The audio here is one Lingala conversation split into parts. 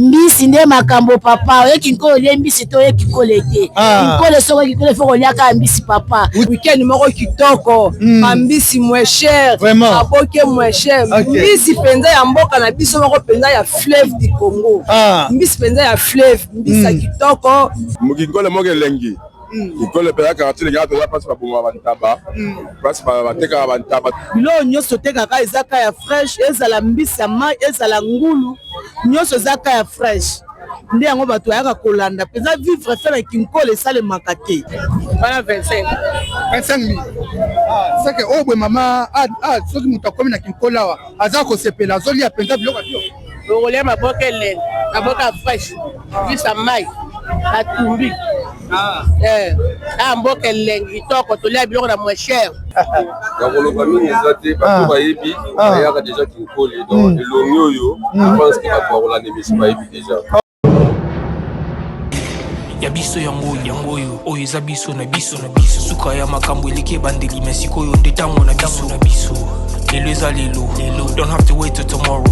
Mbisi nde makambo papa, oye kinkole olie mbisi to oye kinkole te. Ah. Kinkole soki oye kinkole faut kolia kaka mbisi papa. Week-end moko kitoko, Mm. bambisi moins cher, Vraiment. maboke moins cher, Ok. mbisi penza ya mboka na biso moko penza ya fleuve du Congo. Ah. Mbisi penza ya fleuve, mbisi ya Mm. kitoko. Kinkole moko elengi. Kinkole mpenza quartier elengi, toza place babomaka bantaba, place batekaka bantaba. Biloko nyonso otekaka eza ka ya fresh, ezala mbisi ya mai, ezala ngulu, nyonso eza ka ya fresh. Nde yango bato bayaka kolanda mpenza vivre fe na Kinkole esalemaka te. Wana 25. 25 000. Ah, c'est que oyo boye mama ah, ah, soki moto akomi na Kinkole awa aza kosepela, azolia mpenza biloko ya bio. Okolia maboke elengi, maboke ya fresh, mbisi ya mai, batumbi. Ah. Eh, ah, mboka elengi kitoko, tolia biloko na moins cher. Ya koloba mingi eza te, bato Ah. bayebi Ah. bayaka deja Kinkole, donc elongi oyo je pense que bato bakolanda émission bayebi deja. Ya biso yango yango oyo oyo eza biso na biso na biso suka ya makambo eleki ebandeli me sikoyo nde ntango na biso na biso lelo eza lelo lelo, don't have to wait till tomorrow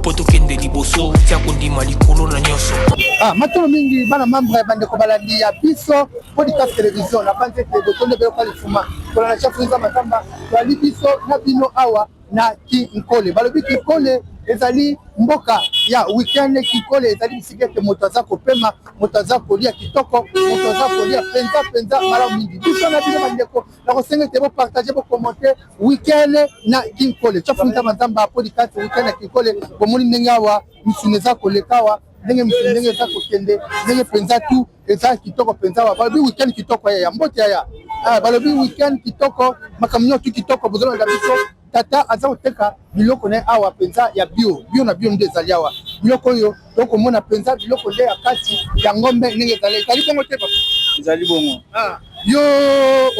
po tokende liboso, tia kondima likolo na nyonso. Ah, matono mingi bana membre ya bandeko balandi ya biso podcast television na panzi ete botondi ebele kwa lifuma kolanda chef Nza Matamba toali biso na bino awa na Kinkole. Balobi Kinkole ezali mboka ya weekend. Kinkole ezali bisika ete moto aza kopema, moto aza kolia kitoko, moto aza kolia penza penza malamu mingi. Biso na bino bandeko nakosenga ete bopartage, bokommente weekend na Kinkole. Chef Nza Matamba podcast weekend na Kinkole. Bomoni ndenge awa misuni eza koleka awa, ndenge misuni ndenge eza kokende, ndenge penza tu eza kitoko penza awa. Balobi weekend kitoko ya mbote ya ah, balobi weekend kitoko, makambo nyonso tu kitoko. Bozolanda biso, tata aza koteka biloko na ye awa penza ya bio, bio na bio nde ezali awa. Biloko oyo tokomona penza biloko nde ya kati ya ngombe ndenge ezali. Ezali bongo te papa? Ezali bongo. Ah, yo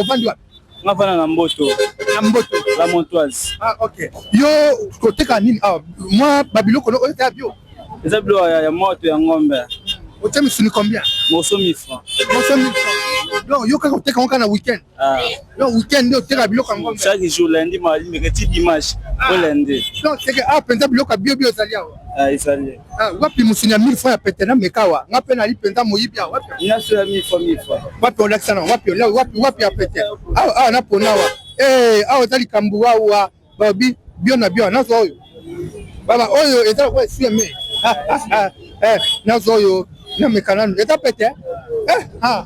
ovandi wapi? Nga vanda na Mboto. Na Mboto. La Montoise. Ah, ok. Yo koteka nini awa? Mwa ba biloko oyo eza bio? Eza biloko ya moto ya ngombe. Otie misuni combien? Morceau 1000 francs. Morceau 1000 francs. Donc yo kaka oteka ngo na week-end. Ah. Donc week-end nde oteka biloko ya ngombe. Chaque jour lundi, mardi, mercredi, dimanche. Ah. O lundi. Donc c'est que ah penza biloko ya bio bio ezali awa. Ah, ezali. Ah, wapi musuni ya 1000 francs ya pete na meka awa? Nga pe nali penza moyibi awa. Wapi? Nyonso ya 1000 francs, 1000 francs. Wapi olakisa na wapi? Wapi wapi ya pete? Awa awa na pona awa. Eh, awa ezali kambu awa. Babi bio na bio nazo oyo. Baba oyo eza kwa esieme. Eh, nazo oyo na meka nanu. Eza pete? Eh, ah.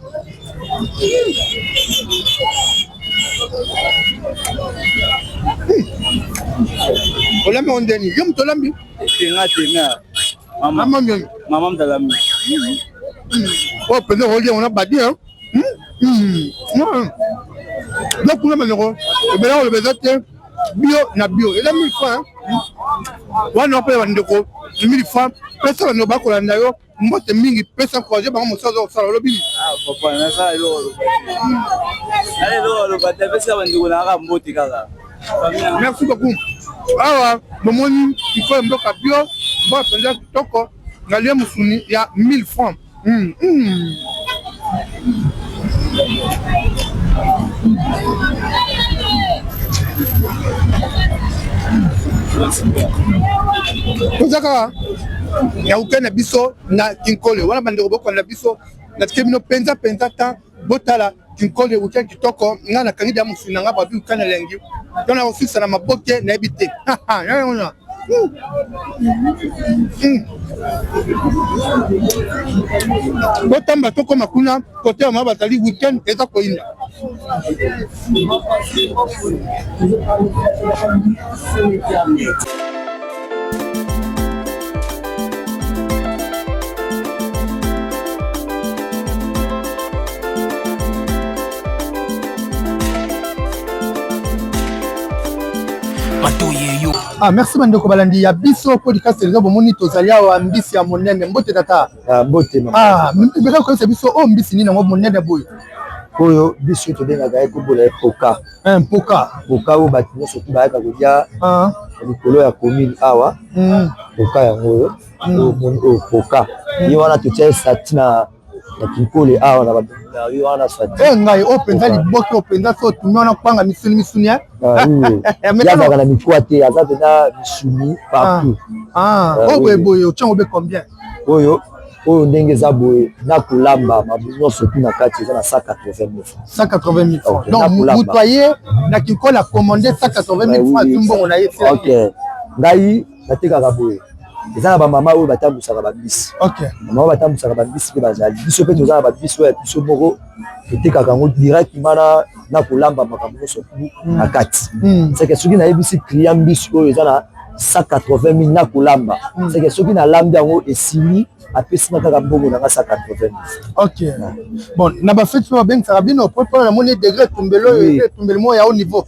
Olambi ngo ndeni? Yo moto olambi? Tenga tenga. Mama mama mama mtalambi. Oh, pende rolia on a badi hein. Donc kuna bandeko ebele koloba eza te bio na bio eza 1000 francs wana mpe bandeko 1000 francs. Pesa bandeko bakolanda yo mbote mingi, pesa encourage bango mosala oza kosala. Olobi nini? Ah papa, naza eloko oloba te. Eloko oloba te, pesa bandeko na kaka mbote kaka. Merci beaucoup. Awa bomoni ifo mboka bio, mboka mpenza kitoko, nalie mosuni ya 1000 francs. Toza kaka ya weekend na biso na Kinkole wana bandeko bokolanda biso, natike bino mpenza mpenza tan botala Kinkole weekend kitoko. Nga nakangi da mosuni na nga, babi weekend elengi to na kosukisa na maboke nayebi te. Botamba tokoma kuna kote ya mama bazali weekend eza koyinda. Ah, merci bandeko balandi ya biso podcast television. Bomoni tozali awa mbisi ya monene. Mbote tata. Ah, mbote mama. Ah, mbeka koyebisa biso oyo mbisi nini yango monene boye? Oyo biso tobengaka ye kombo na ye poka. Eh, poka. Poka oyo bato nyonso tu bayaka kolia Ah. na likolo ya commune awa. Poka yango oyo. Oyo omoni oyo poka. Ye wana totia ye sati na na Kinkole awa na ba ye wana sati. Eh, ngai oyo mpenza liboke oyo mpenza so otumi wana kwanga misuni misuni eh. Ah, oui, oui. Ye azalaka na mikwa te, aza mpenza misuni partout. Ah, Ah, oyo oui, boye oui. boye otiango be combien? Oyo oyo ndenge eza boye na kolamba mabu nyonso tu na kati eza na 180 000 francs. 180 000 francs. Ok, Donc na kolamba. moto aye na Kinkole acommande 180 000 francs, azwi mbongo na ye. Ok, ngai natekaka boye, eza na bamama oyo batambusaka bambisi. Mama oyo batambusaka bambisi mpe bazali, biso mpe toza na babisi oyo ya biso moko, totekaka yango directement na kolamba makambo nyonso tu na kati. Seke soki nayebisi client mbisi oyo eza na 180 000 na kolamba, seke soki nalambi yango esili, apesi nga kaka mbongo na nga 180 000. Ok, bon, na bafeti mpe babengisaka bino po mpona namoni degré etumbelo oyo etumbelo moko ya haut niveau.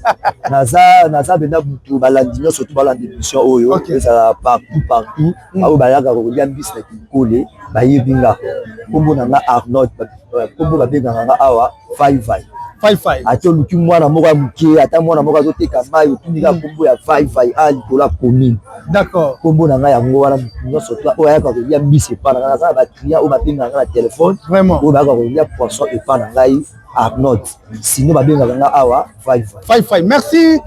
Naza mpenza butu, balandi nyonso tu balanda émission oyo, ezala partout partout, oyo bayaka kolia mbisi na Kinkole bayebi nga, nkombo na nga Arnold, nkombo babengaka nga awa Vai Vai. Vai Vai. Ata oluki mwana moko ya moke, ata mwana moko azoteka mai, otuni kaka nkombo ya Vai Vai a likolo ya commune. Nkombo na ngai yango wana. Motu nyonso to oyo ayaka kolia mbisi epa na ngai, naza na baclient oyo babengaka nga na telefone, oyo bayaka kolia poisson epa na ngai Arnold, sinon babengaka nga awa Vai Vai. Vai Vai, merci.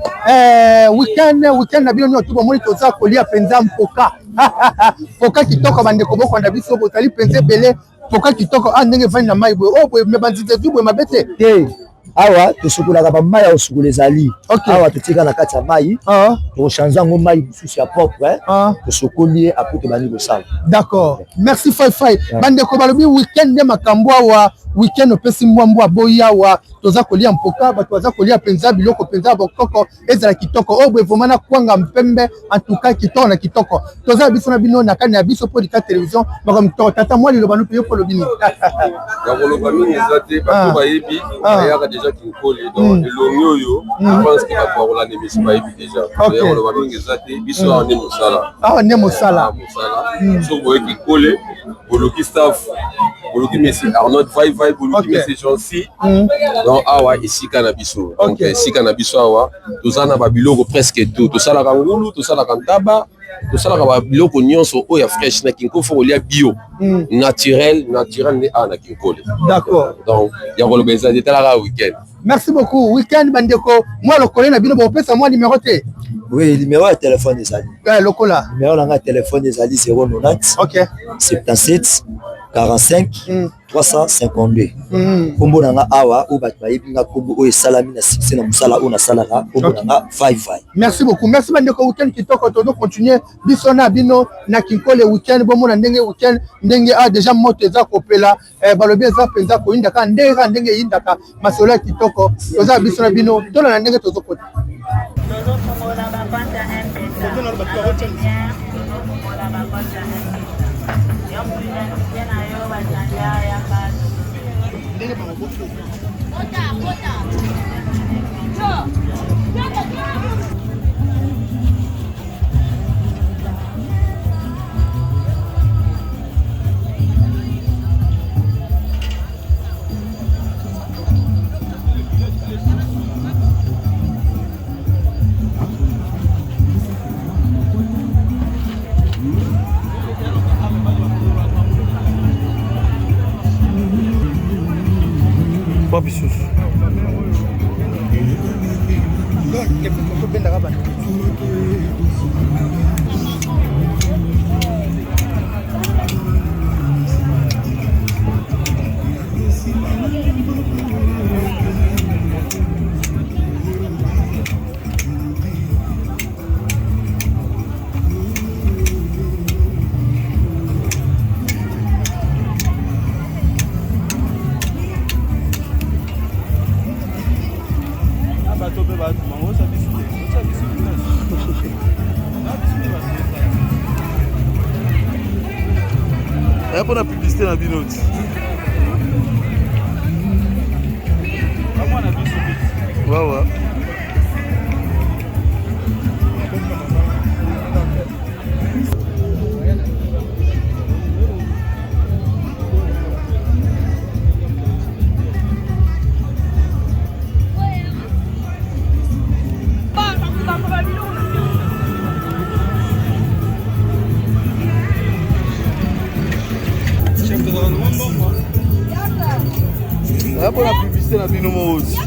Weekend, weekend na bino nyonso, bomoni toza kolia mpenza mpoka, mpoka kitoko. Bandeko bokonda biso, bozali mpenza ebele. Mpoka kitoko, a ndenge evandi na mai boye, oyo boye, me banzete ezwi boye mabe te. Te, awa tosukolaka bamai ya kosukola ezali awa, totika na kati ya mai, tokochange yango mai mosusu ya propre, tosokoli ye, apres tobandi kosala. D'accord, merci Fai Fai. Bandeko balobi weekend nde makambo awa. Weekend opesi mbwambwa boyi awa, toza kolia mpoka, bato baza kolia mpenza biloko mpenza ya bokoko, ezala kitoko. Oyo boye vraiment na kwanga mpembe, en tout cas kitoko na kitoko. Toza biso na bino na kani ya biso Podika Télévision, makambo kitoko. Tata, mwa liloba no mpe yo mpo olobi nini? Ya koloba mingi eza te, bato bayebi, bayaka déjà Kinkole. Donc elongi oyo, je pense que bato bakolanda émission bayebi déjà. Ya koloba mingi eza te, biso awa nde mosala. Awa nde mosala. Mosala. Soki boye Kinkole, boluki staff, boluki monsieur Arnold Vai Vai, boluki monsieur Jancy. Donc awa esika na biso, donc esika na biso awa toza na babiloko presque tout. Tosalaka ngulu, tosalaka ntaba, tosalaka babiloko nyonso oyo ya fresh na Kinkole. Fo kolia bio, naturel, naturel nde awa na Kinkole. Donc ya koloba eza te, talaka weekend. Merci beaucoup. Weekend bandeko, mwa lokole na bino, bopesa mwa numéro te? Oui, numéro ya telefone ezali. Lokola. Numéro na nga ya telefone ezali 090 77 45 352. Nkombo na nga awa oyo bato bayebi nga, nkombo oyo esalami na succès na mosala oyo nasalaka, nkombo na nga Vai Vai. Merci beaucoup, merci bandeko. Weekend kitoko, tozo continuer biso na bino na Kinkole. Weekend, bomona ndenge weekend, ndenge a déjà moto eza kopela, balobi eza mpenza koyinda kaka ndenge kaka ndenge eyindaka. Masolo ya kitoko, toza biso na bino, tolanda ndenge tozokota. Tozofungola bacompte ya M-Pesa. Tozofungola bacompte ya M-Pesa. Yo moto identité na yo batanda yaka. Kota, kota. Wapi susu? Tobendaka bato. Bato mpe bato bango otya biso te, otya biso na biso nde bato. Aya mpona publicité na bino ti. Bamwana biso mpe. Wawa. Aya mpona publicité na bino moko ti.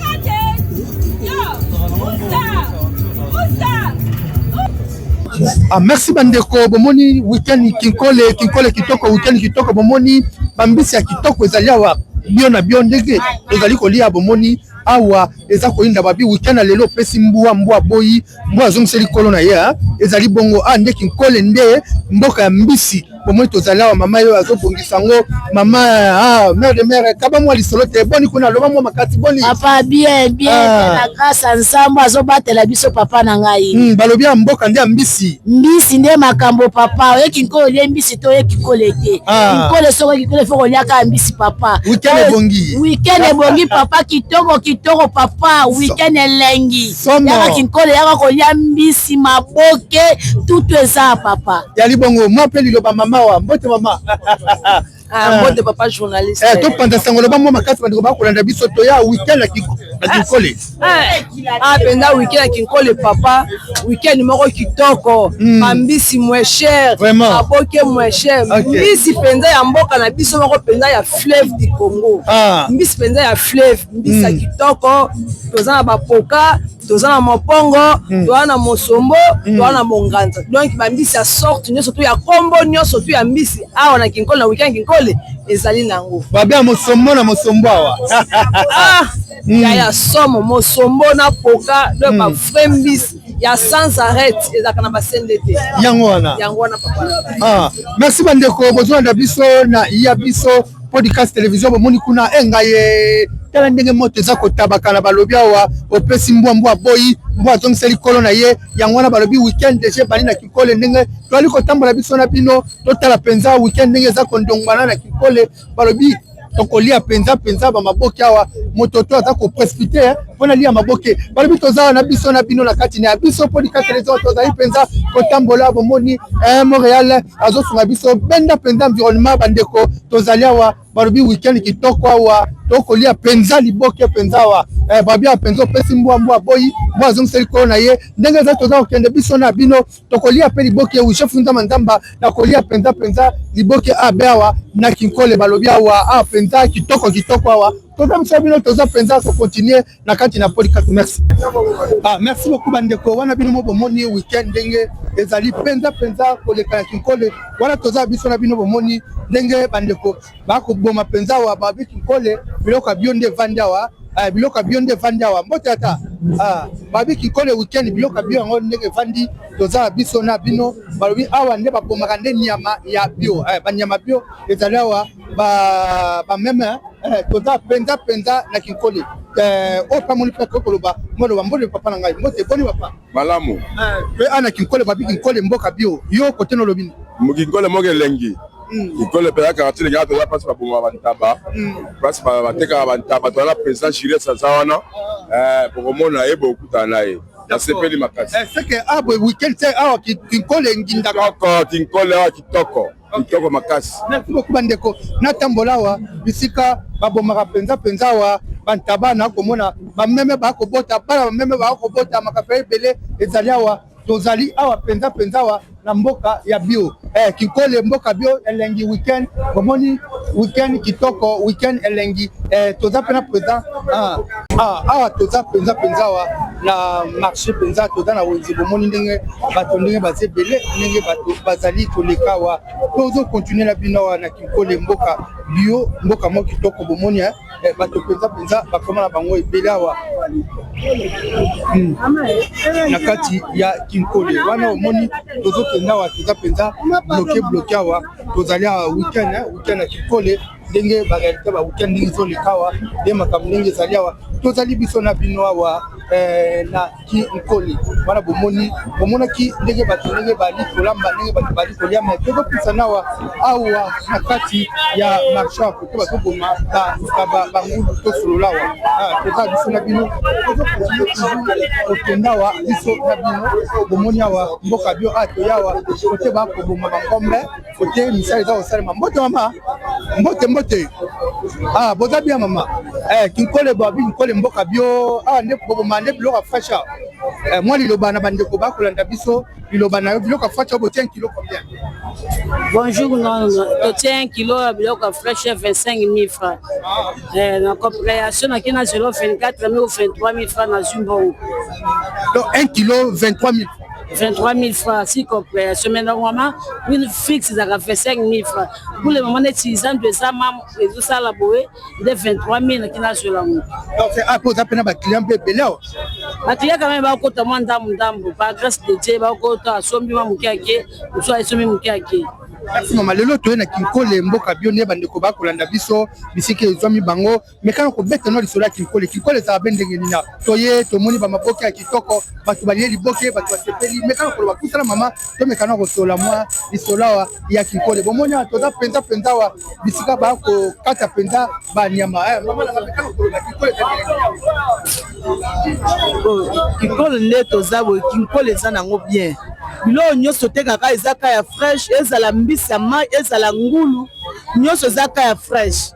Ah, merci bandeko, bomoni weekend Kinkole, Kinkole kitoko, weekend kitoko, bomoni bambisi ya kitoko ezali awa bio na bio ndenge tozali kolia, bomoni awa eza koyinda babi weekend ya lelo opesi mbwa, mbwa boyi, mbwa azongiseli kolo na ye, ezali bongo ah, nde Kinkole nde mboka ya mbisi. Bomoni tozali awa, mama yo azobongisa yango, mama ah, mère de mère, kaba mwa lisolo te, boni kuna, loba mwa makasi, boni papa. Bien bien. Ah. Na grâce ya Nzambe azobatela biso, papa na ngai. Balobi ya mboka nde ya mbisi. Mbisi nde makambo, papa. Oye Kinkole, olie mbisi te, oye Kinkole te. Ah. Kinkole, soki Kinkole, faut koliaka mbisi, papa. Weekend ebongi. Weekend ebongi, papa, kitoko kitoko, papa, weekend elengi. Somo. Yaka Kinkole, yaka kolia mbisi, maboke, tutu eza, papa. Yali bongo mwa mpe liloba, mama wa mbote, mama. Ah, mbote papa journaliste. Eh, topanza sango, loba mwa makasi, bandeko bakolanda biso, toya weekend na Kinkole. Ah, mpenza weekend ya Kinkole, papa, weekend moko kitoko, bambisi moins cher, maboke moins cher, mbisi mpenza ya mboka na biso moko mpenza ya fleuve du Congo, mbisi mpenza ya fleuve, mbisi ya kitoko. Toza na bapoka, toza na mopongo, toza na mosombo, toza na monganza, donc bambisi ya sorte nyonso to ya kombo nyonso to ya mbisi awa na Kinkole, na weekend Kinkole ezali nango. Babe ya mosombo na mosombo awa. Ah, ya somo, mosombo na poka, donc ba vrai mbisi ya sans arrêt, ezalaka na basende te. Yango wana. Yango wana, papa. Ah, merci bandeko bozolanda biso na ya biso podcast télévision. Bomoni kuna e ngai ye, tala ndenge moto eza kotabaka na balobi awa, opesi mbwa, mbwa boyi, mbwa azongiseli kolo na ye. Yango wana balobi weekend déjà ebandi na Kinkole. Ndenge toali kotambola biso na bino, totala mpenza weekend ndenge eza kondongwana na Kinkole. Balobi tokolia mpenza mpenza bamaboke awa, moto to aza koprécipiter mpona lia maboke. Balobi toza na biso na bino na kati na ya biso podcast télévision, tozali mpenza kotambola. Bomoni Montréal azosunga biso benda mpenza environnement. Bandeko, tozali awa, balobi weekend kitoko awa, tokolia mpenza liboke mpenza awa. Babi awa mpenza, opesi mbwa, mbwa boyi, mbwa azongiseli kolo na ye. Ndenge eza, toza kokende biso na bino, tokolia mpe liboke. Chef Nzamba Nzamba na kolia mpenza mpenza liboke abe awa na Kinkole. Balobi awa awa mpenza kitoko kitoko awa, toza biso bino, toza mpenza kocontinuer na kati na podcast. Merci, ah, merci beaucoup bandeko wana. Bino mo bomoni weekend ndenge ezali mpenza mpenza koleka na Kinkole wana, toza biso na bino. Bomoni ndenge bandeko bakoboma mpenza awa, babi Kinkole biloko ya bio nde evandi awa. Biloko ya bio nde evandi awa. Mbote ata. Babi Kinkole weekend biloko ya bio yango ndenge evandi, toza biso na bino. Balobi awa nde babomaka nde nyama ya bio, banyama bio ezali awa, bameme. Toza mpenza mpenza na Kinkole oyo pamoni mpe koloba moloba. Mbote papa na ngai, mbote, boni papa? Malamu. Mpe ana Kinkole, babi Kinkole mboka bio, yo kote nolobi? Kinkole moko elengi, Kinkole mpenza quartier elengi. Toza place babomaka bantaba, place batekaka bantaba. Toza na président Jules, aza wana, bokomona ye, bokutana na ye. Nasepeli makasi. Seke awa weekend te awa Kinkole ngindaka. Kitoko, Kinkole awa kitoko kitoko makasi. Merci beaucoup bandeko. Natambola awa bisika babomaka mpenza mpenza awa bantaba, na komona bameme bakobota bana, bameme bakobota makafe ebele ezali awa. Tozali awa mpenza mpenza awa na mboka ya bio, Kinkole mboka bio elengi. Weekend bomoni weekend kitoko, weekend elengi. Toza mpena présent awa, toza mpenza mpenza awa na marché mpenza, toza na wenze. Bomoni ndenge bato ndenge baza ebele, ndenge bato bazali koleka awa. Tozocontinuer na bino awa na Kinkole mboka bio, mboka moko kitoko. Bomoni bato mpenza mpenza bakoma na bango ebele awa na kati ya Kinkole wana. Omoni tozokende awa, toza mpenza bloqué bloqué awa. Tozali awa weekend, weekend ya Kinkole, ndenge baréalité ba weekend ndenge ezoleka awa, nde makambo ndenge ezali awa. Tozali biso na bino awa na Kinkole wana. Bomoni, bomonaki ndenge bato ndenge bali kolamba, ndenge bato bali kolia. Mais tozopusana awa awa na kati ya marché kote bazoboma bangulu, tosolola awa. Toza biso na bino, tozocontinuer toujours kokende awa biso na bino. Bomoni awa mboka bio a, toya awa kote bakoboma bangombe, kote misala eza kosalema. Mbote mama, mbote mbote. Ah, boza bien mama? Kinkole, babi Kinkole mboka bio awa nde boboma nde biloko ya fraîche. Mwa liloba na bandeko bakolanda biso, liloba na yo, biloko ya fraîche oyo botie kilo combien? Bonjour, non, totie 1 kilo ya biloko ya fraîche 25 000 francs. Na compréhension naki na 0 24 000 ou 23 000 francs, nazwi mbongo. Donc 1 kilo 23 000? 23 000 francs si compréhension, mais normalement prix fixe ezalaka 25 000 francs. Pour le moment neti zandu eza ma ezosala boye nde 23 000 naki nazwela moto. Apo oza mpe na baclient mpe ebele awa? Baclient quand même bakota mwa ndambu ndambu, par grâce de Dieu bakota, asombi mwa moke ake, mosusu asombi moke ake. Merci mama. Lelo toye na Kinkole, mboka bio nde bandeko bakolanda biso bisika ezwami bango. Mekana kobeta no lisolo ya Kinkole. Kinkole ezala be ndenge nini? Toye tomoni bamaboke ya kitoko, bato balie liboke, bato basepeli. Mekana koloba kusala mama, tomekana kosola mwa lisolo awa ya Kinkole. Bomoni awa toza mpenza mpenza awa bisika bakokata mpenza banyama. Mama nanga, mekana koloba Kinkole ezali ndenge nini? Kinkole nde toza boye. Kinkole eza nango bien. Biloko nyonso otekaka eza ka ya fresh, ezala mbisi ya mai, ezala ngulu, nyonso eza ka ya fresh.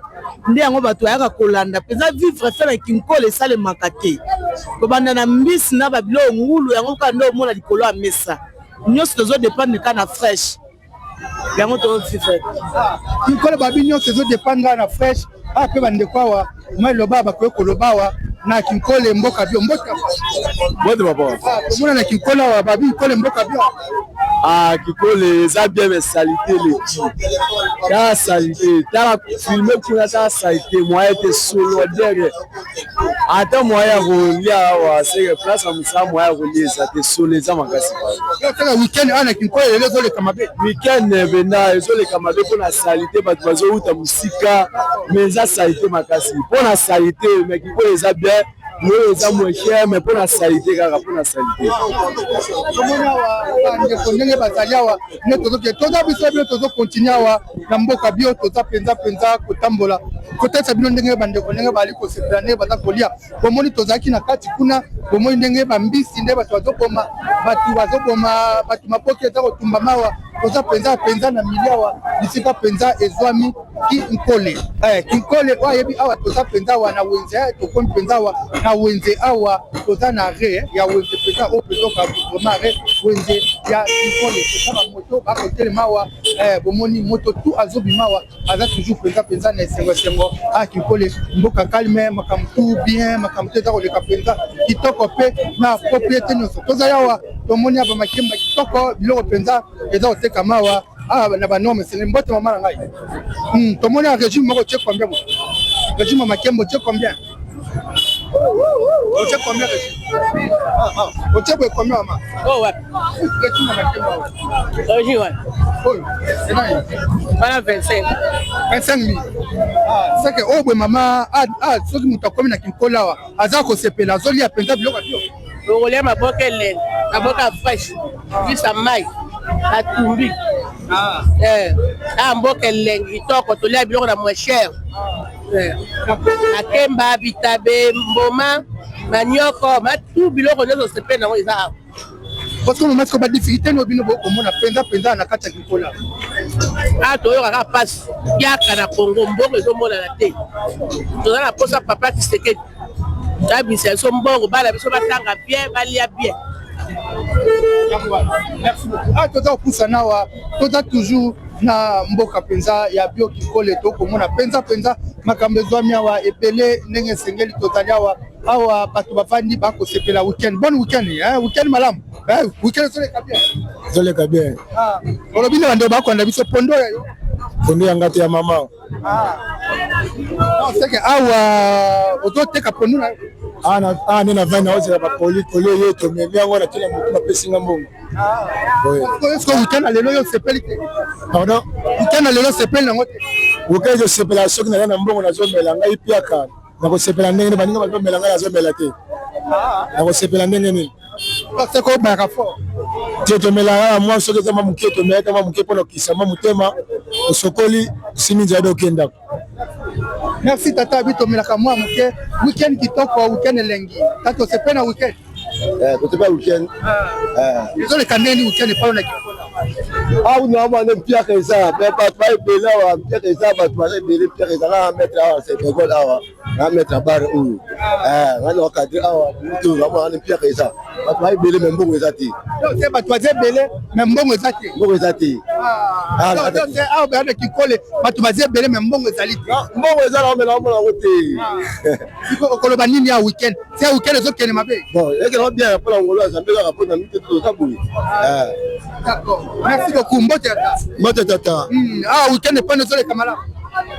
Nde yango bato bayaka kolanda mpenza vivre fe na Kinkole esalemaka te. Kobanda na mbisi na babiloko, ngulu, yango kaka nde omona likolo ya mesa. Nyonso tozodépendre kaka na fresh, yango tozovivre. Kinkole babi nyonso ezodépendre na fresh. Awa mpe bandeko awa mwa eloba bakoki koloba awa na Kinkole, mboka bio. Mbote. Mbote papa. Tomona na Kinkole awa, babi Kinkole mboka bio. Ah, Kikole eza bien, mais saleté eleki. Tala saleté, tala filme kuna, tala saleté, moyen te, solo odere. Ata moyen ya kolia awa seke place ya mosala, moyen ya kolia eza te, solo eza makasi. Kaka weekend awa na Kinkole lelo ezoleka mabe? Weekend mpenza ezoleka mabe mpona saleté. Bato bazowuta mosika, mais eza saleté makasi mpona saleté. Mais Kinkole eza bien, oyo eza moins cher, mais mpona saleté, kaka mpona saleté. Tomoni awa bandeko ndenge bazali awa nde tozoke, toza biso bino, tozocontinuer awa na mboka bio. Toza mpenza mpenza kotambola kotalisa bino ndenge bandeko ndenge bazali kosepela, ndenge baza kolia. Bomoni tozalaki na kati kuna, bomoni ndenge bambisi nde bato bazoboma, bato bazoboma bato, maboki eza kotumba mawa. Toza mpenza mpenza na mili awa, bisika mpenza ezwami Kinkole. Kinkole oyo ayebi awa, toza mpenza awa na wenze. Tokomi mpenza awa na wenze awa, toza na arrêt ya wenze mpenza oyo mpenza oka vraiment arrêt wenze ya Kinkole. Toza bamoto bakotelema awa. Bomoni moto tu azobima awa, aza toujours mpenza mpenza na esengo esengo. A Kinkole mboka calme, makambo tu bien, makambo tu eza koleka mpenza kitoko mpe na propriété nyonso. Tozali awa, tomoni awa bamakemba kitoko, biloko mpenza eza kotekama awa awa na banorme esengeli. Mbote mama na ngai. Tomoni ya régime moko, otie combien mo régime ya makemba? Otie combien? Otie combien régime? Otie boye combien, mama? Oh, wapi? Régime ya makemba oyo. Régime wapi? Oyo enani? Wana 25. 25 000. Ah, c'est que oyo boye mama. Ah, soki moto akomi na Kinkole awa, aza kosepela, azolia mpenza biloko ya bio. Okolia maboke elenge, maboke ya fresh, mbisi mai batumbi. Ah, mboka elengi kitoko, tolia biloko na moins cher, makemba, bitabe, mboma, manioko, matu, biloko nyonso osepeli nango eza awa. Parce que mama, siko badifficulté no bino bokomona mpenza mpenza na kati ya Kinkole? Ah, toyokaka mpasi yaka na Congo, mbongo ezomonana te. Toza na posa papa Tshisekedi abimisa biso mbongo, bana biso batanga bien, balia bien. Merci beaucoup. Ah, toza kopusana awa, toza toujours na mboka mpenza ya bio Kinkole. Tokomona mpenza mpenza makambo ezwami awa ebele ndenge esengeli. Tozali awa awa, bato bavandi bakosepela weekend. Bonne weekend, hein? Weekend malamu, hein? Weekend ezoleka bien? Ezoleka bien. Ah, olobi nde bandeko bakolanda biso, pondo ya yo? Pondo ya nga te, ya mama. Non, c'est que awa ozoteka pondu na yo? Awa nde navandi, naozela bakoli koli oyo tomemi yango na tina motu bapesi nga mbongo. Est-ce que weekend na lelo yo osepeli te? Pardon? Weekend na lelo osepeli nango te? Weekend ezosepela soki naza na mbongo, nazomela ngai piaka, nakosepela ndenge nini? Baninga bazomela, ngai nazomela te, nakosepela ndenge nini? Parce que obayaka fort? Te, tomelaka kaka mwa, soki eza mwa moke, tomelaka mwa moke mpona kokisa mwa motema. Osokoli, osimi nzela de okendako. Merci tata. Abi tomelaka mwa moke. Weekend kitoko, weekend elengi. Tata, osepeli na weekend? Tosepela weekend. Ezoleka ndenge nini weekend epalo na Kinkole? Awa na mwana mpiaka eza me bato ba ebele awa, mpiaka eza, bato baza ebele, mpiaka eza. Nga na maître awa Senegal awa, na maître ya bar oyo, nga na cadre awa mutu na mwana mpiaka eza, bato ba ebele me mbongo eza te. Bato baza ebele me mbongo eza te. Mbongo eza te. Awa baza na Kinkole, bato baza ebele me mbongo ezali te. Mbongo eza na omela omona yango te. Okoloba nini ya weekend? Se weekend ezokende mabe. Bon, ekende bien mpo na ngolo ya Nzambe kaka mpo na mite toza boye. D'accord. Merci beaucoup. Mbote tata. Mbote tata. Ah, weekend epana ezoleka malamu.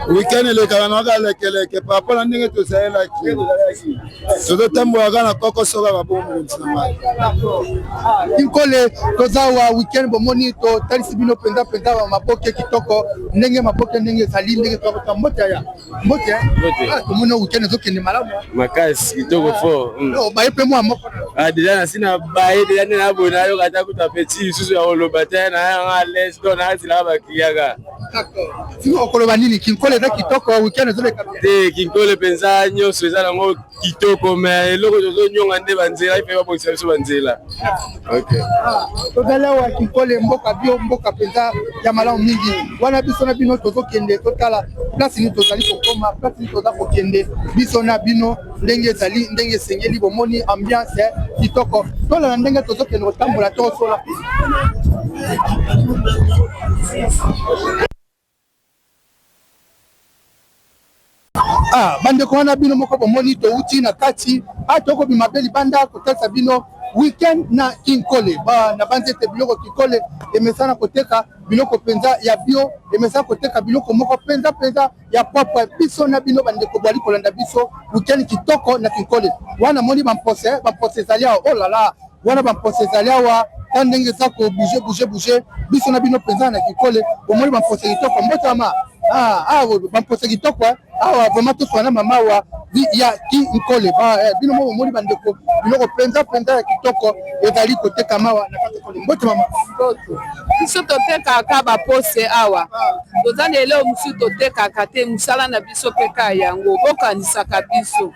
Weekend elekaka na kaka lekeleke par rapport na ndenge tozalelaki. Tozotambola kaka na kokoso kaka bongo mokonzi na ngai. Kinkole toza wa weekend bomoni totalisi bino mpenza mpenza ba maboke kitoko ndenge maboke ndenge ezali ndenge tokota. Mbote ya mbote. Ah, tomoni weekend ezokende malamu. Makasi kitoko fort. Baye mpe mwa moko. Ah, deja nasi na baye deja nde na boye nayoka ata kutu apeti lisusu ya koloba te na yanga à l'aise donc nazelaka bakliaka. Okoloba nini? Kinkole eza kitoko, weekend ezoleka te. Kinkole mpenza nyonso eza nango kitoko, mais eloko tozonyonga nde banzela, ife babongisa biso banzela. Okay. Tozali awa Kinkole, mboka bio, mboka mpenza ya malamu mingi. Wana biso na bino tozokende totala place nini tozali kokoma, place nini toza kokende, biso na bino ndenge ezali, ndenge esengeli. Bomoni ambiance kitoko, tolala ndenge tozokende kotambola tosola. Ah, bandeko wana bino moko bomoni touti na kati a tokobima mpe libanda kotalisa bino weekend na Kinkole. Ba na banzi ete biloko Kinkole emesana koteka biloko mpenza ya bio, emesana koteka biloko moko mpenza mpenza ya propre. Biso na bino bandeko bwali kolanda biso weekend kitoko na Kinkole. Wana moni bampose, bampose ezali awa. Oh la la, wana bampose ezali awa ta ndenge eza ko bouger bouger bouger. Biso na bino mpenza na Kinkole bomoni bampose kitoko. Mbotama ah, ah, bampose kitoko awa vraiment toswana mama awa ya Kinkole. Bino mo bomoni bandeko biloko mpenza mpenza ya kitoko ezali kotekama awa na kati ya Kinkole. Mbote mama. Biso totekaka bapose awa, toza na eloko mosusu totekaka te, mosala na biso mpe ka yango, bokanisaka biso.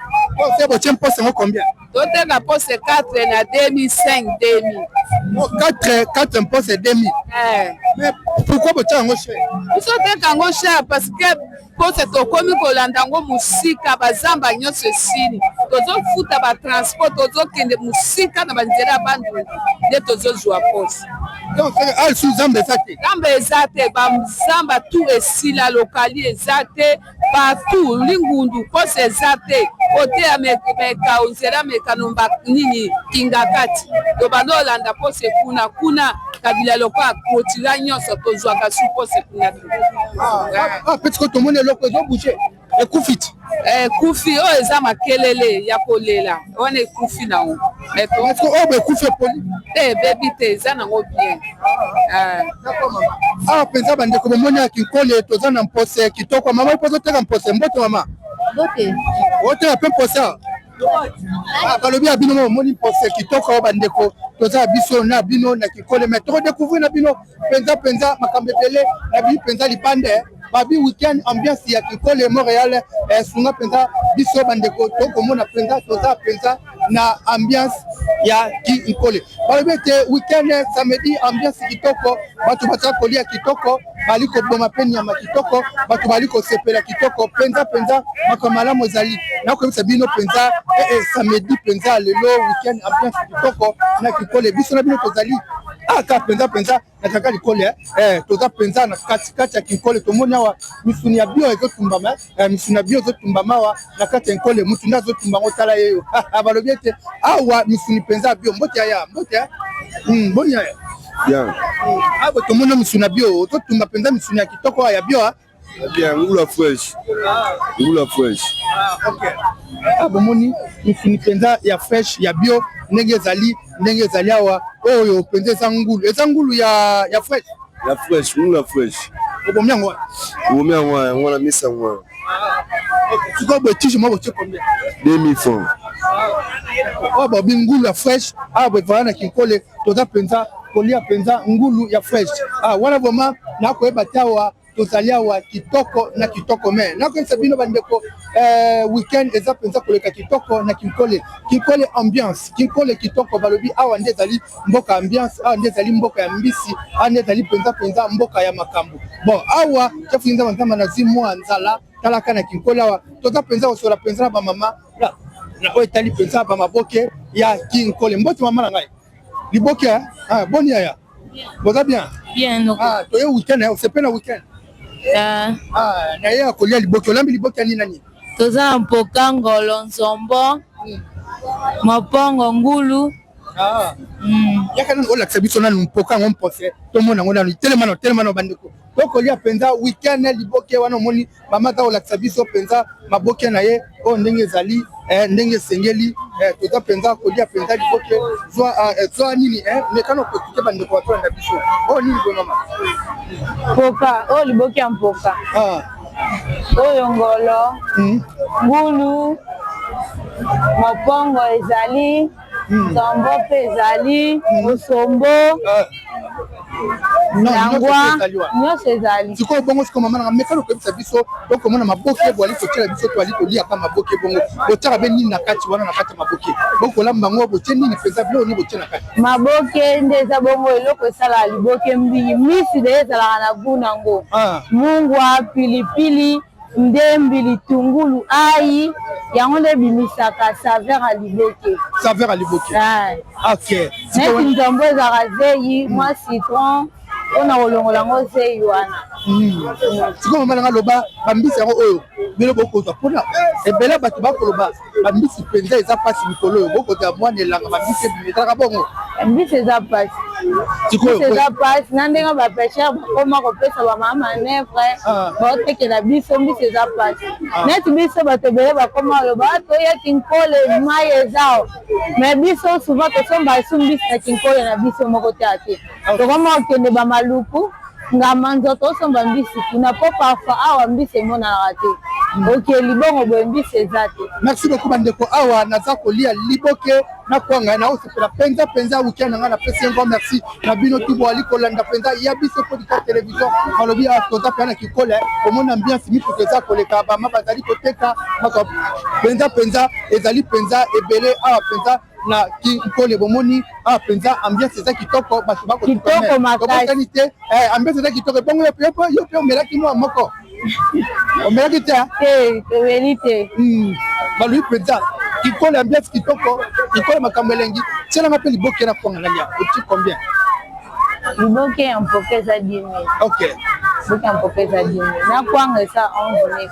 Botie mpose yango combien? Toteka pose 4 na 2000, 5 2000. 4 4 mpose 2000. Eh. Mais pourquoi botia yango cher? Biso teka yango cher parce que pose tokomi kolanda yango mosika, bazamba nyonso esili, tozofuta batransport, tozokende mosika na banzela ya Bandundu nde tozozwa pose. Donc asu zamba eza te? Zamba eza te, bazamba tout esila, lokali eza te partout, lingundu pose eza te, kote ya mekao nzela mekano nini Kingakati tobanda olanda pose kuna kuna Kabila lokola clôtura nyonso tozwaka su pose kuna te. Ah, petit ko tomoni eloko ezo bouger ekufi ti. Ekufi oyo eza makelele ya kolela wana ekufi nango. Oyo bekufi epoli te ebebi te, eza nango bien. Awa mpenza bandeko bomoni ya Kinkole toza na mpose kitoko. Mama mpo ozoteka mpose. Mbote mama. Mbote. Oteka mpe mpose awa? Balobi ya bino bomoni mpose kitoko awa bandeko, toza ya biso na bino na Kinkole, mais tokodécouvrir na bino mpenza mpenza makambo ebele na bino mpenza libanda. Babi weekend ambiance ya Kinkole Montréal esunga mpenza biso bandeko, tokomona mpenza toza mpenza na ambiance ya Kinkole. Balobi ete weekend samedi ambiance kitoko, bato baza kolia kitoko, bali koboma mpe nyama kitoko, bato bali kosepela kitoko mpenza mpenza, makambo malamu ezali. Nakoyebisa bino mpenza samedi mpenza lelo weekend ambiance kitoko na Kinkole. Biso na bino tozali aka mpenza mpenza na kaka likole, toza mpenza na katikati ya Kinkole. Tomoni awa misuni ya bio ezotumbama, misuni ya bio ezotumbama awa na kati ya Nkole. Mutu nde azotumba yango, tala ye yo. Balobi ete awa misuni mpenza ya bio. Mbote yaya, mbote boni yaya? Bien. Awa tomoni misuni ya bio ozotumba mpenza misuni ya kitoko ya bio. Bien, ngula fresh. Ngula fresh. Ah, bomoni misuni mpenza ya fresh ya bio ndenge ezali, ndenge ezali awa. Oyo mpenza eza ngulu, eza ngulu ya ya fresh. Ya fresh, ngula fresh. Obomi yango wana? Obomi yango wana, yango wana misa yango wana. Sikoyo boye tige moko botie combien? 2000 francs. Oyo babi ngulu ya fresh awa boye vala na Kinkole, toza mpenza kolia mpenza ngulu ya fresh. Ah, wana vraiment nakoyeba te awa. Tozali awa kitoko na kitoko me nakoyebisa bino bandeko eh, weekend eza mpenza koleka kitoko na Kinkole. Kinkole ambiance, Kinkole kitoko. Balobi awa nde ezali mboka ambiance, awa nde ezali mboka ya mbisi, awa nde ezali mpenza mpenza mboka ya makambo. Bon, awa chef Nzamba Nzamba nazwi mwa nzala talaka na Kinkole awa toza mpenza kosola mpenza na bamama na oyo etali mpenza bamaboke ya Kinkole. Mbote mama na ngai, liboke ah, boni yaya boza bien? Bien noko. Ah, toye weekend, osepe na weekend? Ah. Ah, na ye akolia liboke, olambi liboke ya nini na nini? Toza na mpoka, ngolo, nzombo, mopongo, ngulu. Ah. Yaka nanu olakisa biso nanu mpoka yango mpose tomona yango nanu. Telema nanu, telema nanu bandeko. Tokolia mpenza weekend liboke wana omoni mama aza kolakisa biso mpenza maboke na ye oyo ndenge ezali eh, ndenge esengeli eh, toza mpenza kolia mpenza liboke zwa ah, eh, zwa nini eh, mekana koexplike bandeko batolanda biso oyo nini boye mama mpoka oyo liboke ya mpoka ah. Oyo ngolo ngulu mopongo ezali nzombo mpe ezali mosombo Langwa nyonso ezali. Sikoyo bongo sikoyo mama nanga meka lokoyebisa biso tokomona maboke boali kotiela biso toali kolia ka maboke bongo botiaka be nini na kati wana na kati ya maboke bokolamba yango botie nini mpenza biloko nini botie na kati? Maboke nde eza bongo eloko esalaka liboke mbingi misi de ezalaka na gout nango mungwa pilipili ndembi litungulu ayi yango nde ebimisaka saveur ya liboke. Saveur ya liboke. Ok. Neti nzombo ezalaka zeyi mwa citron mpona kolongola yango zeyi wana. Sikoyo mama nanga loba bambisi yango oyo bino bokozwa mpona ebele bato bakoloba bambisi mpenza eza mpasi mikolo oyo bokozwa mwana elanga bambisi ebimi ezalaka bongo? Mbisi eza mpasi, mbisi eza mpasi na ndenge ba pêcheur bakoma kopesa ba mama manœuvre baotekela biso mbisi eza mpasi. Neti biso bato ebele bakoma koloba toya Kinkole mayi eza mais biso souvent tosomba lisusu mbisi na Kinkole na biso moko te ate tokoma kokende ba Maluku Ngamba nzoto osomba mbisi kuna po parfois awa mbisi emonanaka te oke libongo boye mbisi eza te. Merci beaucoup bandeko awa naza kolia liboke na kwanga na osepela penza penza weekend na ngai napesi un grand merci na bino tout boali kolanda penza ya biso podcast television balobi awa toza penza na kikole omoni ambiance mituka eza koleka bama bazali koteka penza penza ezali penza ebele awa penza na kinkole bomoni awa penza ambiance eza kitoko bato Kitoko makasi. bakotani te eh, ambiance eza kitoko ebongo yo mpe omelaki mwa moko omelaki te Te, tomeli te. Balobi mpenza kikolo ambiance kitoko kikolo makambo elengi tielanga mpe liboke na kwanga nalia oti combien? Liboke ya mpoka eza 10 000. Ok. Liboke ya mpoka eza 10 000. Na kwanga eza 11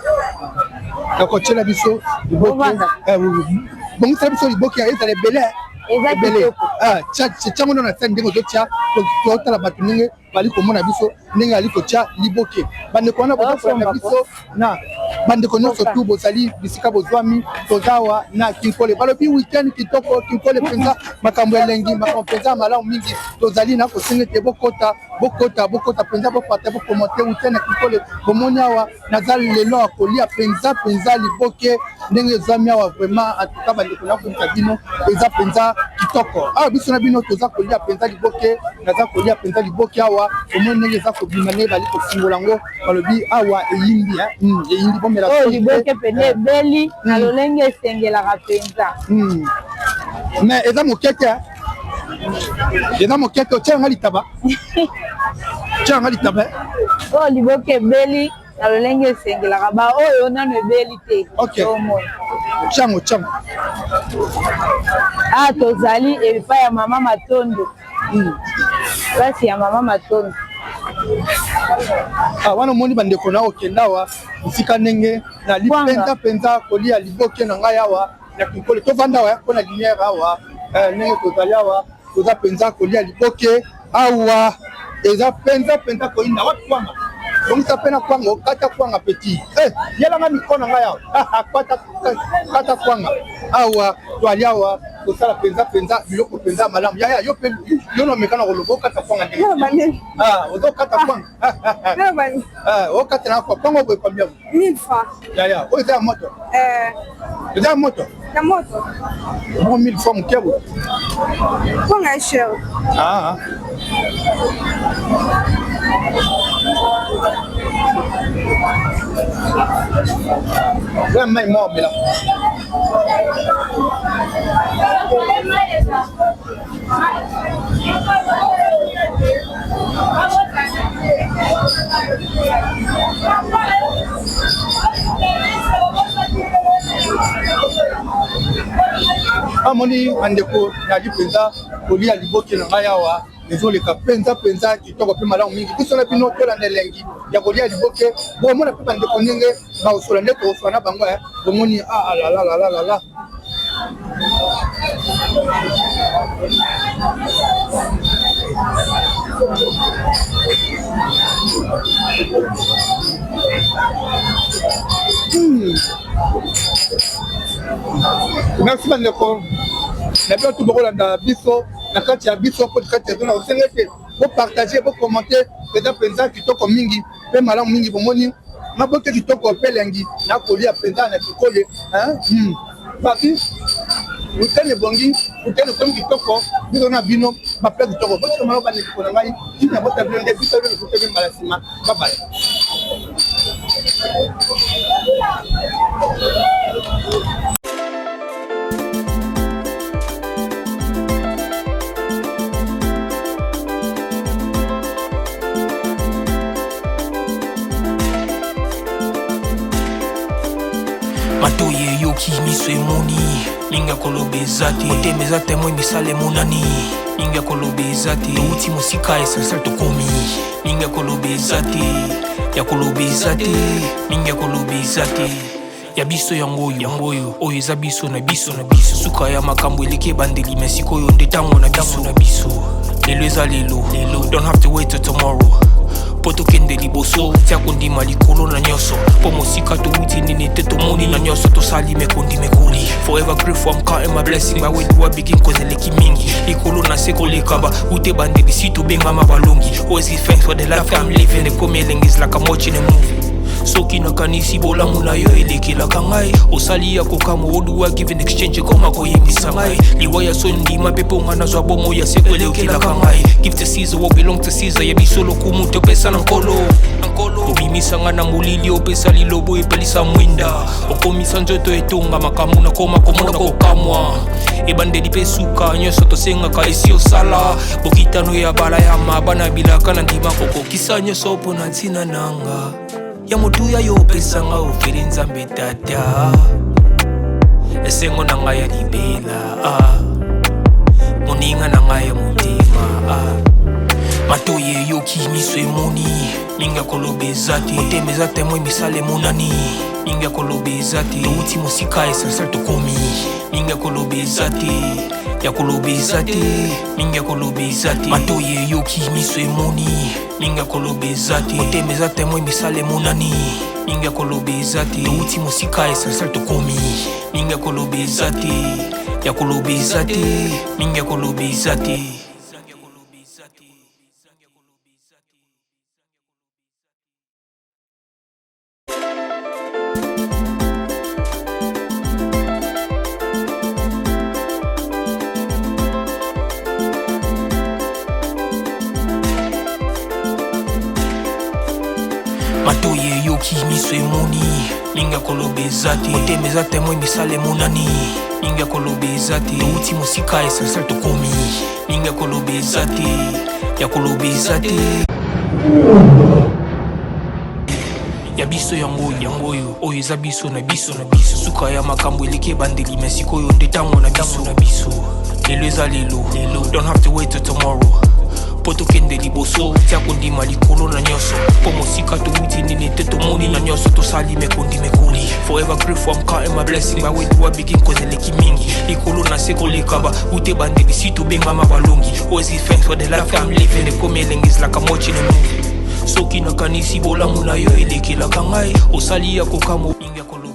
000. Nakotiela biso liboke eh, bongisela biso liboke ezala ebele Eza ebele kitoko. Ah, tia ngo na sani ndenge ozotia totala bato ndenge bali komona biso ndenge ali kotia liboke bandeko wana boza kolanda biso na bandeko nyonso tu bozali bisika bozwami toza awa na Kinkole balobi weekend kitoko Kinkole mpenza makambo elengi makambo mpenza ya malamu mingi tozali na kosenga ete bokota bokota bokota mpenza boparte bokomente weekend ya Kinkole bomoni awa naza lelo ya kolia mpenza mpenza liboke ndenge ezwami awa vraiment en tout cas bandeko nakoyebisa bino eza mpenza kitoko awa biso na bino toza kolia mpenza liboke naza kolia mpenza liboke awa omoni ndenge eza kobima ndenge bali kofungola yango balobi awa eyindi eyindi bomela oyo liboke mpenza ebeli na lolenge esengelaka mpenza. Mais eza moke te, eza moke te otia yanga litaba tia yanga litaba Oyo liboke ebeli na lolenge esengelaka ba oyo nano ebeli te. Ok. Omoni. Tiango tiango. Ah, tozali epai ya mama Matondo. Place ya mama Matondo. Ah, wana omoni bandeko na okenda awa esika ndenge nali mpenza mpenza kolia liboke na ngai awa na Kinkole tovanda awa mpo na lumière awa ndenge tozali awa toza mpenza kolia liboke awa eza mpenza mpenza koyinda wapi kwanga bongisa mpe na kwanga okata kwanga petit eh, yelanga mikro na ngai awa kata, kata kwanga awa toali awa kosala mpenza mpenza biloko mpenza malamu yaya yo mpe yo na omeka na koloba okata kwanga ndenge ozokata kwanga okata na kwanga boye combien? 1000 francs. Yaya oyo eza ya moto eza ya moto Ya moto. Moko 1000 francs moke boye. Kwanga ya cher. Ah. Oya mai mwa omela. Amoni bandeko, nali mpenza kolia liboke na ngai awa, ezoleka mpenza mpenza kitoko mpe malamu mingi. Biso na bino tolanda elengi ya kolia liboke. Bomona mpe bandeko ndenge bakosola, nde tokosola na bango. Bomoni alalalalala. Merci bandeko na bino tu bokolanda biso na kati ya biso podcast ya zona. Osenga ete bopartage, bocommente mpenza mpenza kitoko mingi mpe malamu mingi. Bomoni maboke kitoko mpe elengi na kolia mpenza na kikole. Papi weekend ebongi, weekend ekomi kitoko. Biso na bino bapla kitoko, botika malamu bandeko na ngai ntina bota bino nde biso bino tokutani mbala nsima. Babye. Matoyi eyoki, miso emoni, mingi ya koloba eza te. Motema eza témoin, misala emonani, mingi ya koloba eza te. Touti mosika, essentiel tokomi, mingi ya koloba eza te, ya koloba eza te, mingi ya koloba eza te. Ya biso yango oyo, yango oyo, oyo eza biso na biso na biso. Suka ya makambo eleki ebandeli, me sikoyo nde ntango na biso na biso. Lelo eza lelo, lelo, don't have to wait till tomorrow mpo tokende liboso. Tia kondima likolo na nyonso, mpo mosika towuti nini te, tomoni na nyonso tosali mekondi mekoli. Forever grateful, I'm counting my blessing. By where do I begin? Cause eleki mingi, likolo na se koleka ba ute bandeli si tobengama balongi. Always give thanks for the life I'm living. Ekomi elengi, is like I'm watching a movie. Soki nakanisi bolamu na yo elekelaka ngai, osali ya kokamwa. Oduwa give in exchange, ekoma koyembisa ngai liwa ya soni. Ndima mpe mpo nga nazwa bomo ya seko, elekelaka ngai. Give to Caesar what belong to Caesar. Ya biso lokumu topesa na Nkolo. Obimisa nga na molili, opesa lilobo, epelisa mwinda, okomisa nzoto etonga makambo nakoma komona kokamwa. Ebandeli mpe suka, nyonso tosengaka esi osala. Bokitano ya bala ya maba na bilaka na ndima kokokisa nyonso mpo na ntina nanga ya motuya yo opesanga ofeli. Nzambe Tata, esengo na ngai ya libela, ah. Moninga na ngai ya motema, ah. Matoyi eyoki, miso emoni, mingi ya koloba eza te. Motema eza témoin, misala emonani, mingi ya koloba eza te. Touti mosika, essentiel tokomi, mingi ya koloba eza te, ya koloba eza te, mingi ya koloba eza te. Matoyi eyoki, miso emoni, mingi ya koloba eza te. Motema eza témoin, misala emonani, mingi ya koloba eza te. Touti mosika, essentiel tokomi, mingi ya koloba eza te, ya koloba eza te, mingi ya koloba eza te. Matoyi eyoki, miso emoni, mingi ya koloba eza te. Motema eza témoin, misala emonani, mingi ya koloba eza te. Touti mosika, essentiel tokomi, mingi ya koloba eza te, ya koloba eza te. Ya biso yango oyo, yango oyo, oyo eza biso na biso na biso. Suka ya makambo eleki ebandeli, me sikoyo nde ntango na biso na biso. Lelo eza lelo, lelo, don't have to wait till tomorrow mpo tokende liboso. Tia kondima likolo na nyonso, mpo mosika towuti nini te, tomoni na nyonso tosali mekondi mekoli. Forever grateful, I'm counting my blessing. By where do I begin? Cause eleki mingi, likolo na se koleka ba ute bandeli si tobengama balongi. Always give thanks for the life I'm living. Ekomi elengi, is like I'm watching a movie. Soki nakanisi bolamu na yo elekelaka ngai, osali ya kokamwa, mingi ya koloba.